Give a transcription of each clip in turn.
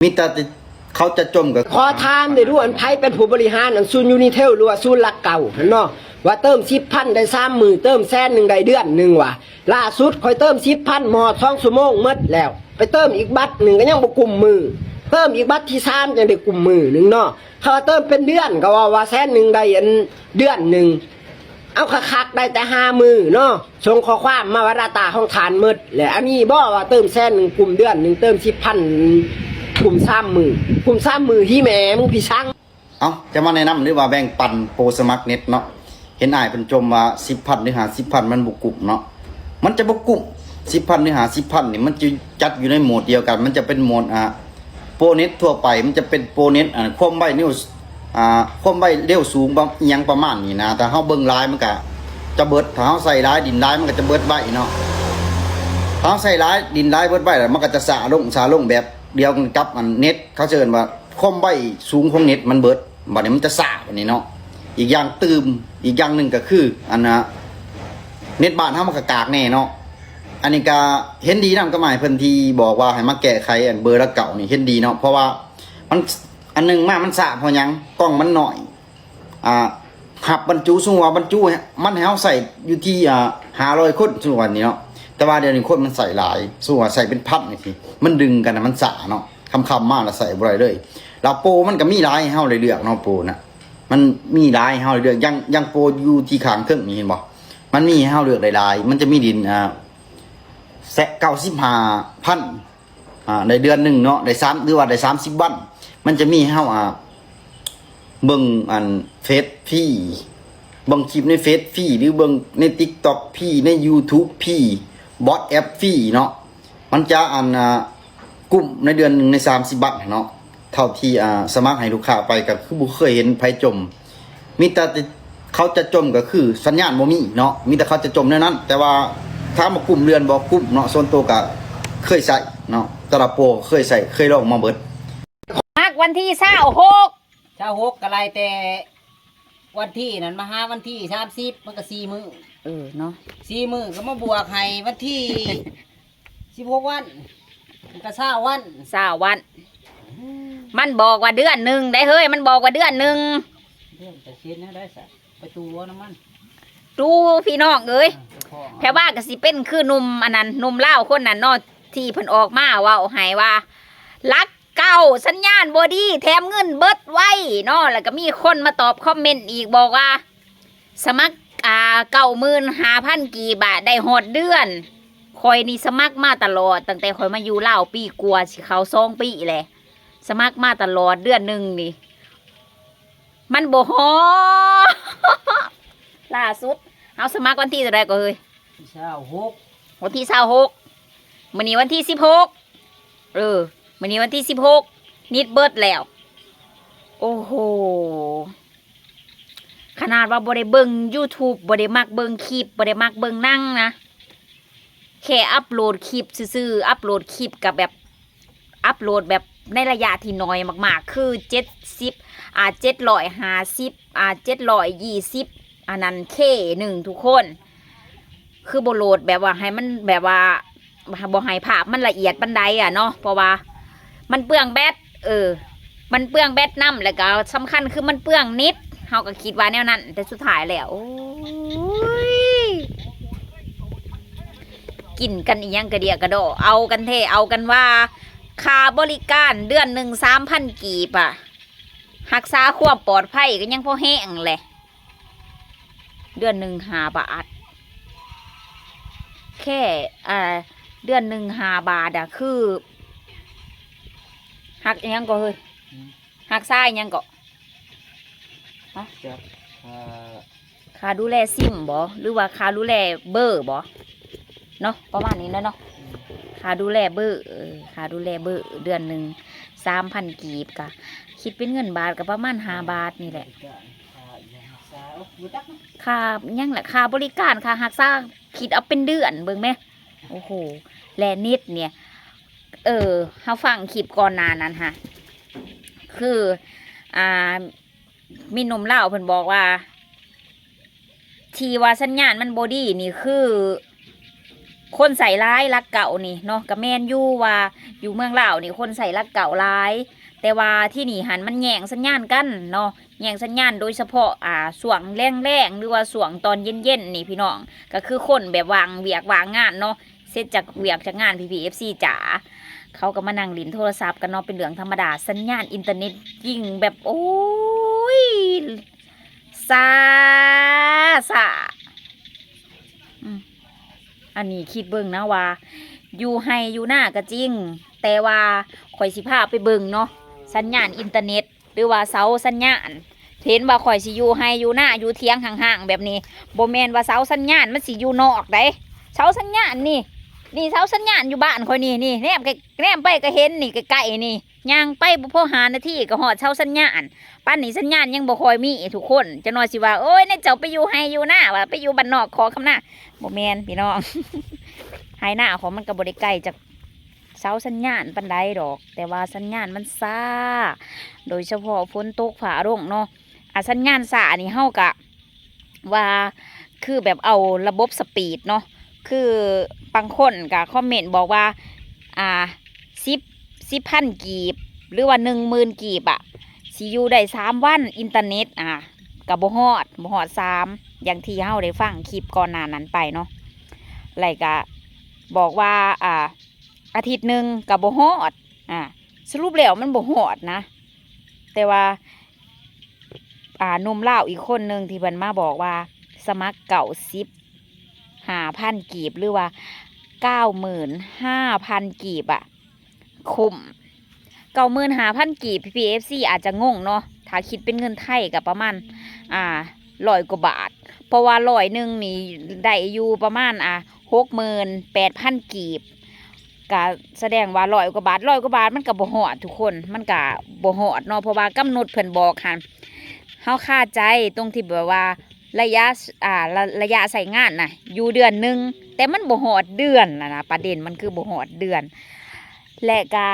ມີແຕ່ເຂົາຈະຈົ່ມກໍ ຂໍຖາມໄດ້ດູ ອັນໃຜເປັນຜູ້ບໍລິຫານອັນສູນຢູນິເທວ ຫຼືວ່າສູນຫຼັກເກົ້າຫັ້ນເນາະ ວ່າເຕີມສິບພັນໄດ້ສາມມື້ ເຕີມແສນໜຶ່ງໄດ້ເດືອນໜຶ່ງວ່າ ລ່າສຸດຂ້ອຍເຕີມສິບພັນ ມາຮອດສອງຊົ່ວໂມງໝົດແລ້ວ ໄປເຕີມອີກບັດໜຶ່ງກໍຍັງບໍ່ກຸ້ມມື້ ເຕີມອີກບັດທີສາມຈັ່ງໄດ້ກຸ້ມມື້ໜຶ່ງເນາະ ຄັນວ່າເຕີມເປັນເດືອນກໍເວົ້າວ່າແສນໜຶ່ງໄດ້ອັນເດືອນໜຶ່ງ ເອົາຄັກໆ ໄດ້ແຕ່ຫ້າມື້ເນາະ ສົ່ງຂໍ້ຄວາມມາວ່າ data ຂອງທ່ານໝົດ ແລະ ອັນນີ້ບໍ່ວ່າເຕີມແສນໜຶ່ງ ກຸ້ມເດືອນໜຶ່ງ ເຕີມສິບພັນ ກຸ້ມສາມມື້ ກຸ້ມສາມມື້ ຮີແມ່ມຶງພີ່ສັງ. ເອົ້າ ຈະມາແນະນຳ ຫຼືວ່າແບ່ງປັນໂປສະໝັກເນັດເນາະ ເຫັນອ້າຍເພິ່ນຈົ່ມວ່າສິບພັນ ຫຼືຫ້າສິບພັນ ມັນບໍ່ກຸ້ມເນາະ ມັນຈະບໍ່ກຸ້ມ ສິບພັນ ຫຼືຫ້າສິບພັນ ນີ້ ມັນຈະຈັດຢູ່ໃນໂໝດດຽວກັນ ມັນຈະເປັນໂໝດ ອ່າ ໂປເນັດທົ່ວໄປ ມັນຈະເປັນໂປເນັດ ອ່າ ຄວາມໄວເນວ ອ່າ ຄວາມໄວເລັວສູງ ປະ ອີ່ຫຍັງປະມານນີ້ນະ ຖ້າເຮົາເບິ່ງຫຼາຍມັນກະຈະເບິດ ຖ້າເຮົາໃສ່ຫຼາຍດິນຫຼາຍມັນກະຈະເບິດໄວເນາະ ຖ້າເຮົາໃສ່ຫຼາຍດິນຫຼາຍເບິດໄວ ແລ້ວມັນກະຈະຊ້າລົງ ຊ້າລົງແບບດຽວກັນກັບອັນເນັດ ເຂົາເອີ້ນວ່າຄວາມໄວສູງຂອງເນັດມັນເບິດ ບັດນີ້ມັນຈະຊ້າບັດນີ້ເນາະ ອີກຢ່າງຕື່ມ ອີກຢ່າງໜຶ່ງກະຄື ອັນນະ ເນັດບ້ານເຮົາມັນກະກາກແນ່ເນາະ ອັນນີ້ກະເຫັນດີນຳກັບອ້າຍເພິ່ນທີ່ບອກວ່າໃຫ້ມາແກ້ໄຂອັນເບີຫຼັກເກົ້ານີ້ ເຫັນດີເນາະ ເພາະວ່າມັນ ອັນໜຶ່ງມາມັນຊ້າເພາະຫຍັງ ກ້ອງມັນນ້ອຍ ອ່າ ຮັບບັນຈຸ ສົມມຸດວ່າບັນຈຸມັນໃຫ້ເຮົາໃຊ້ຢູ່ທີ່ ອ່າ ຫ້າຮ້ອຍຄົນ ສົມມຸດວ່ານີ້ເນາະ ແຕ່ວ່າດຽວນີ້ຄົນມັນໃຊ້ຫຼາຍ ສົມມຸດວ່າໃຊ້ເປັນພັນຈັ່ງຊີ້ ມັນດຶງກັນນະ ມັນຊ້າເນາະ ຄ່ຳໆມາລະໃຊ້ບໍ່ໄດ້ເລີຍ ແລ້ວໂປມັນກະມີຫຼາຍໃຫ້ເຮົາໄດ້ເລືອກເນາະ ໂປນະ ມັນມີຫຼາຍໃຫ້ເຮົາໄດ້ເລືອກ ຢ່າງ ຢ່າງໂປຢູ່ທີ່ຂ້າງເທິງນີ້ ເຫັນບໍ່ ມັນມີໃຫ້ເຮົາເລືອກໄດ້ຫຼາຍ ມັນຈະມີດິນ ອ່າ ແສນ ເກົ້າສິບຫ້າພັນ ອ່າ ໃນເດືອນໜຶ່ງເນາະ ໄດ້ສາມ ຫຼືວ່າໄດ້ສາມສິບວັນ ມັນຈະມີໃຫ້ເຮົາ ອ່າ ເບິ່ງອັນເຟສຟຣີ ເບິ່ງຄລິບໃນເຟສຟຣີ ຫຼືເບິ່ງໃນຕິກຕັອກຟຣີ ໃນຢູທູບຟຣີ ວັອດແອັບຟຣີເນາະ ມັນຈະອັນ ອ່າ ກຸ້ມໃນເດືອນໜຶ່ງໃນສາມສິບວັນເນາະ ເທົ່າທີ່ ອ່າ ສະໝັກໃຫ້ລູກຄ້າໄປ ກໍຄືບໍ່ເຄີຍເຫັນໃຜຈົ່ມ ມີແຕ່ເຂົາຈະຈົ່ມກໍຄືສັນຍານບໍ່ມີເນາະ ມີແຕ່ເຂົາຈະຈົ່ມແນວນັ້ນ ແຕ່ວ່າຖາມວ່າກຸ້ມເດືອນບໍ່? ກຸ້ມເນາະ ສ່ວນໂຕກໍເຄີຍໃຊ້ເນາະ ແຕ່ລະໂປເຄີຍໃຊ້ ເຄີຍລອງມາເບິດ. ມັກວັນທີຊາວຫົກ ຊາວຫົກກໍໄລ່ແຕ່ວັນທີນັ້ນມາຫາວັນທີສາມສິບ ມັນກໍສີ່ມື້ ເອີເນາະ ສີ່ມື້ກໍມາບວກໃຫ້ວັນທີສິບຫົກວັນ ມັນກໍຊາວວັນ ຊາວວັນ ມັນບອກວ່າເດືອນໜຶ່ງໄດ໋ເຮີ້ຍ ມັນບອກວ່າເດືອນໜຶ່ງ ເລື່ອງໄປເຊັນແນວໃດຊະ ໄປຕູເອົານຳມັນ ຕູພີ່ນ້ອງເອີຍ ອ່າ ເຈົ້າຂອງ ແພວ່າກໍຊິເປັນຄືໜຸ່ມອັນນັ້ນ ໜຸ່ມລາວຄົນນັ້ນເນາະ ທີ່ເພິ່ນອອກມາເວົ້າໃຫ້ວ່າ ຫຼັກເກົ້າ ສັນຍານບໍ່ດີ ແຖມເງິນເບິດໄວເນາະ ແລ້ວກໍມີຄົນມາຕອບຄອມເມັນອີກ ບອກວ່າ ສະໝັກ ອ່າ ເກົ້າໝື່ນຫ້າພັນກີບ ໄດ້ຮອດເດືອນ ຂ້ອຍນີ້ສະໝັກມາຕະຫຼອດ ຕັ້ງແຕ່ຂ້ອຍມາຢູ່ລາວປີກວ່າ ຊິເຂົ້າສອງປີແລ້ວ ສະໝັກມາຕະຫຼອດ ເດືອນໜຶ່ງນີ້ ມັນບໍ່ຮອດ ລ່າສຸດເຮົາສະໝັກວັນທີເທົ່າໃດກໍເຮີ້ຍ? ຊາວຫົກ ວັນທີຊາວຫົກ ມື້ນີ້ວັນທີສິບຫົກ ເອີ ມື້ນີ້ວັນທີສິບຫົກ ນິດເບິດແລ້ວ ໂອ້ໂຫ ຂະໜາດວ່າບໍ່ໄດ້ເບິ່ງຢູທູບ ບໍ່ໄດ້ມັກເບິ່ງຄລິບ ບໍ່ໄດ້ມັກເບິ່ງໜັງນະ ແຄ່ອັບໂຫຼດຄລິບຊື່ໆ ອັບໂຫຼດຄລິບກັບແບບ ອັບໂຫຼດແບບໃນໄລຍະທີ່ໜ້ອຍມາກໆ ຄືເຈັດສິບ ອ່າ ເຈັດຮ້ອຍຫ້າສິບ ອ່າ ເຈັດຮ້ອຍຊາວ ອັນນັ້ນເຄໜຶ່ງທຸກຄົນ ຄືບໍ່ໂຫຼດແບບວ່າໃຫ້ມັນແບບວ່າ ບໍ່ໃຫ້ພາບມັນລະອຽດປານໃດອະເນາະ ເພາະວ່າມັນເປືອງແບັດ ເອີ ມັນເປືອງແບັດນຳ ແລ້ວກໍສຳຄັນຄືມັນເປືອງເນັດ ເຮົາກໍຄິດວ່າແນວນັ້ນ ແຕ່ສຸດທ້າຍແລ້ວ ໂອ້ຍ ກິນກັນອີ່ຫຍັງກະເດຍກະດໍ ເອົາກັນແທ້ເອົາກັນວ່າ ຄ່າບໍລິການເດືອນໜຶ່ງສາມພັນກີບອະ ຮັກສາຄວາມປອດໄພກໍຍັງພໍແຮງແຫຼະ ເດືອນໜຶ່ງຫ້າບາດ ແຄ່ ອ່າ ເດືອນໜຶ່ງຫ້າບາດອະ ຄື ຮັກອີ່ຫຍັງກໍເຮີ້ຍ ຮັກສາອີ່ຫຍັງກໍ ຮະ ຈັກ ຄ່າ ຄ່າດູແລຊິມບໍ ຫຼືວ່າຄ່າດູແລເບີບໍ ເນາະ ປະມານນີ້ແຫຼະເນາະ ຄ່າດູແລເບີ ເອີ ຄ່າດູແລເບີ ເດືອນໜຶ່ງສາມພັນກີບ ກະຄິດເປັນເງິນບາດກະປະມານຫ້າບາດນີ້ແຫຼະ ຄ່າຫຍັງລະ ຄ່າບໍລິການ ຄ່າຮັກສາ ຄິດເອົາເປັນເດືອນເບິ່ງແມ ໂອ້ໂຫ ແລະເນັດນີ້ ເອີ ເຮົາຟັງຄລິບກ່ອນໜ້ານັ້ນຫະ ຄື ອ່າ ມີໜຸ່ມລາວເພິ່ນບອກວ່າ ທີ່ວ່າສັນຍານມັນບໍ່ດີນີ້ຄື ຄົນໃຊ້ຫຼາຍຫຼັກເກົ້ານີ້ເນາະ ກໍແມ່ນຢູ່ວ່າຢູ່ເມືອງລາວນີ້ຄົນໃຊ້ຫຼັກເກົ້າຫຼາຍ ແຕ່ວ່າທີ່ນີ້ຫັ້ນມັນແຍ່ງສັນຍານກັນເນາະ ແຍ່ງສັນຍານ ໂດຍສະເພາະ ອ່າ ຊ່ວງແລງໆ ຫຼືວ່າຊ່ວງຕອນເຢັນໆ ນີ້ພີ່ນ້ອງ ກໍຄືຄົນແບບວ່າງວຽກວ່າງງານເນາະ ເສັດຈາກວຽກຈາກງານ ພີ່ໆ ເອັຟຊີ ຈ໋າ ເຂົາກໍມານັ່ງຫຼິ້ນໂທລະສັບກັນເນາະ ເປັນເລື່ອງທຳມະດາ ສັນຍານອິນເຕີເນັດຍິ່ງແບບ ໂອ້ຍ ຊ້າ ຊ້າ ອືມ ອັນນີ້ຄິດເບິ່ງນະວ່າ ຢູ່ໄຮ່ຢູ່ນາກໍຈິງ ແຕ່ວ່າຂ້ອຍຊິພາໄປເບິ່ງເນາະ ສັນຍານອິນເຕີເນັດ ຫຼືວ່າເສົາສັນຍານ ເຫັນວ່າຂ້ອຍຊິຢູ່ໄຮ່ຢູ່ນາ ຢູ່ຖຽງຮ້າງໆ ແບບນີ້ ບໍ່ແມ່ນວ່າເສົາສັນຍານມັນຊິຢູ່ນອກໃດ ເສົາສັນຍານນີ້ ນີ້ເສົາສັນຍານຢູ່ບ້ານຂ້ອຍນີ້ ນີ້ ແນມ ແນມໄປກໍເຫັນນີ້ ໃກ້ໆ ນີ້ ຍ່າງໄປບໍ່ພໍຫ້ານາທີກໍຮອດເສົາສັນຍານ ປານນີ້ສັນຍານຍັງບໍ່ຄ່ອຍມີທຸກຄົນ ຈັກໜ່ອຍຊິວ່າ ໂອ້ຍ ນາຍເຈົ້າໄປຢູ່ໄຮ່ຢູ່ນາ ວ່າໄປຢູ່ບ້ານນອກຄອກຄຳນາ ບໍ່ແມ່ນພີ່ນ້ອງ ໄຮ່ນາຂອງມັນກໍບໍ່ໄດ້ໄກຈາກເສົາສັນຍານປານໃດດອກ ແຕ່ວ່າສັນຍານມັນຊ້າ ໂດຍສະເພາະຝົນຕົກຟ້າລົງເນາະ ອາ ສັນຍານຊ້ານີ້ເຮົາກະ ວ່າຄືແບບເອົາລະບົບສະປີດເນາະ ຄືບາງຄົນກໍຄອມເມັນບອກວ່າ ອ່າ ສິບ ສິບພັນກີບ ຫຼືວ່າໜຶ່ງໝື່ນກີບອະ ຊິຢູ່ໄດ້ສາມວັນ ອິນເຕີເນັດ ອ່າ ກໍບໍ່ຮອດ ບໍ່ຮອດສາມ ຢ່າງທີ່ເຮົາໄດ້ຟັງຄລິບກ່ອນໜ້ານັ້ນໄປເນາະ ແລ້ວກໍບອກວ່າ ອ່າ ອາທິດໜຶ່ງກໍບໍ່ຮອດ ອ່າ ສະຫຼຸບແລ້ວມັນບໍ່ຮອດນະ ແຕ່ວ່າ ອ່າ ໜຸ່ມລາວອີກຄົນໜຶ່ງທີ່ເພິ່ນມາບອກວ່າ ສະໝັກເກົ້າສິບຫ້າພັນກີບ ຫຼືວ່າເກົ້າໝື່ນຫ້າພັນກີບອະ ຄຸ້ມ ເກົ້າໝື່ນຫ້າພັນກີບ ພີ່ໆ ເອັຟຊີ ອາດຈະງົງເນາະ ຖ້າຄິດເປັນເງິນໄທກໍປະມານ ອ່າ ຮ້ອຍກວ່າບາດ ເພາະວ່າຮ້ອຍໜຶ່ງນີ້ໄດ້ຢູ່ປະມານ ອ່າ ຫົກໝື່ນແປດພັນກີບ ກະສະແດງວ່າຮ້ອຍກວ່າບາດ ຮ້ອຍກວ່າບາດມັນກະບໍ່ຮອດທຸກຄົນ ມັນກະບໍ່ຮອດເນາະ ເພາະວ່າກຳນົດເພິ່ນບອກຫັ້ນ ເຮົາຄາໃຈຕົງທີ່ແບບວ່າໄລຍະ ອ່າ ໄລ ໄລຍະໃຊ້ງານນະ ຢູ່ເດືອນໜຶ່ງ ແຕ່ມັນບໍ່ຮອດເດືອນນະ ປະເດັນມັນຄືບໍ່ຮອດເດືອນ ແລະກະ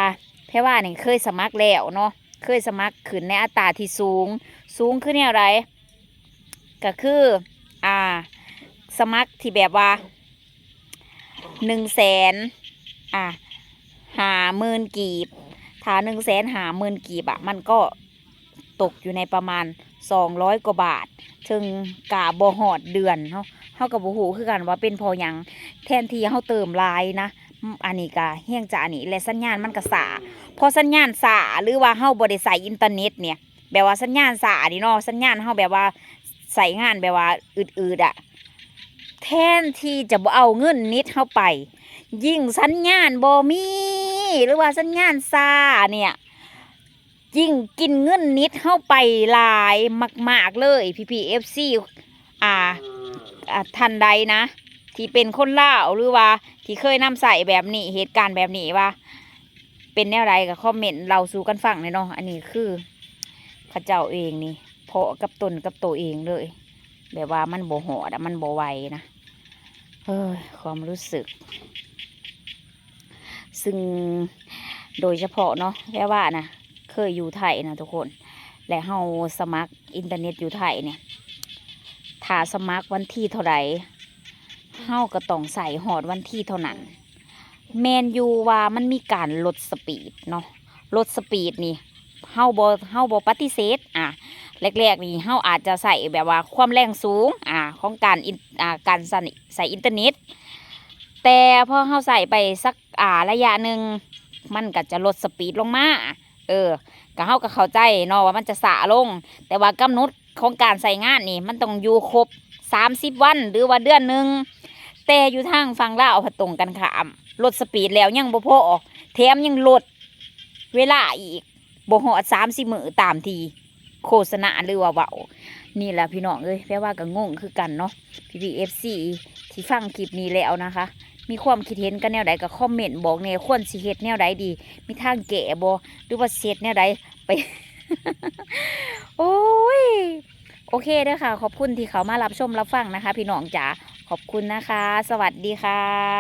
ແພວ່ານີ້ເຄີຍສະໝັກແລ້ວເນາະ ເຄີຍສະໝັກຂຶ້ນໃນອັດຕາທີ່ສູງ ສູງຄືແນວໃດ? ກະຄື ອ່າ ສະໝັກທີ່ແບບວ່າ ໜຶ່ງແສນ ອ່າ ຫ້າໝື່ນກີບ ຖ້າໜຶ່ງແສນຫ້າໝື່ນກີບອະ ມັນກໍຕົກຢູ່ໃນປະມານສອງຮ້ອຍກວ່າບາດ ເຊິ່ງກະບໍ່ຮອດເດືອນເນາະ ເຮົາກໍບໍ່ຮູ້ຄືກັນວ່າເປັນເພາະຫຍັງ ແທນທີ່ເຮົາເຕີມຫຼາຍນະ ອັນນີ້ກະຮຽງຈາກອັນນີ້ ແລະສັນຍານມັນກະຊ້າ ພໍສັນຍານຊ້າ ຫຼືວ່າເຮົາບໍ່ໄດ້ໃຊ້ອິນເຕີເນັດນີ້ ແບບວ່າສັນຍານຊ້ານີ້ເນາະ ສັນຍານເຮົາແບບວ່າໃຊ້ງານແບບວ່າອືດໆອະ ແທນທີ່ຈະບໍ່ເອົາເງິນເນັດເຮົາໄປ ຍິ່ງສັນຍານບໍ່ມີ ຫຼືວ່າສັນຍານຊ້ານີ້ ຍິ່ງກິນເງິນເນັດເຮົາໄປຫຼາຍມາກໆເລີຍ ພີ່ໆ ເອັຟຊີ ອ່າ ອ່າ ທ່ານໃດນະ ທີ່ເປັນຄົນລາວ ຫຼືວ່າທີ່ເຄີຍນຳໃຊ້ແບບນີ້ ເຫດການແບບນີ້ວ່າ ເປັນແນວໃດກໍຄອມເມັນເລົ່າສູ່ກັນຟັງແດ່ເນາະ ອັນນີ້ຄືເຂົາເຈົ້າເອງນີ້ ເພາະກັບຕົນກັບໂຕເອງເລີຍ ແບບວ່າມັນບໍ່ຮອດອະ ມັນບໍ່ໄຫວນະ ເອີຍ ຄວາມຮູ້ສຶກ ຊຶ່ງໂດຍສະເພາະເນາະ ແປວ່ານະ ເຄີຍຢູ່ໄທນະທຸກຄົນ ແລະເຮົາສະໝັກອິນເຕີເນັດຢູ່ໄທນີ້ ຖ້າສະໝັກວັນທີເທົ່າໃດ ເຮົາກໍຕ້ອງໃຊ້ຮອດວັນທີເທົ່ານັ້ນ ແມ່ນຢູ່ວ່າມັນມີການລົດສະປີດເນາະ ລົດສະປີດນີ້ ເຮົາບໍ່ ເຮົາບໍ່ປະຕິເສດ ອ່າ ແລກໆນີ້ເຮົາອາດຈະໃຊ້ແບບວ່າຄວາມແຮງສູງ ອ່າ ຂອງການອິນ ອ່າ ການໃຊ້ ໃຊ້ອິນເຕີເນັດ ແຕ່ພໍເຮົາໃຊ້ໄປສັກ ອ່າ ໄລຍະໜຶ່ງ ມັນກໍຈະລົດສະປີດລົງມາ ເອີ ກໍເຮົາກໍເຂົ້າໃຈເນາະວ່າມັນຈະຊ້າລົງ ແຕ່ວ່າກຳນົດຂອງການໃຊ້ງານນີ້ ມັນຕ້ອງຢູ່ຄົບສາມສິບວັນ ຫຼືວ່າເດືອນໜຶ່ງ ແຕ່ຢູ່ທາງຝັ່ງລາວພັດຕົງກັນຂ້າມ ລົດສະປີດແລ້ວຍັງບໍ່ພໍ ແຖມຍັງລົດເວລາອີກ ບໍ່ຮອດສາມສິບມື້ຕາມທີ່ໂຄສະນາ ຫຼືວ່າເວົ້າ ນີ້ແຫຼະພີ່ນ້ອງເອີຍ ແປວ່າກໍງົງຄືກັນເນາະ ພີ່ໆ ເອັຟຊີ ທີ່ຟັງຄລິບນີ້ແລ້ວນະຄະ ມີຄວາມຄິດເຫັນກັນແນວໃດກໍຄອມເມັນບອກແດ່ ຄວນຊິເຮັດແນວໃດດີ ມີທາງແກ້ບໍ່ ຫຼືວ່າຊິເຮັດແນວໃດໄປ ໂອ້ຍ ໂອເຄເດີຄ່ະ ຂອບຄຸນທີ່ເຂົ້າມາຮັບຊົມຮັບຟັງນະຄະ ພີ່ນ້ອງຈ໋າ ຂອບຄຸນນະຄະ ສະຫວັດດີຄ່ະ.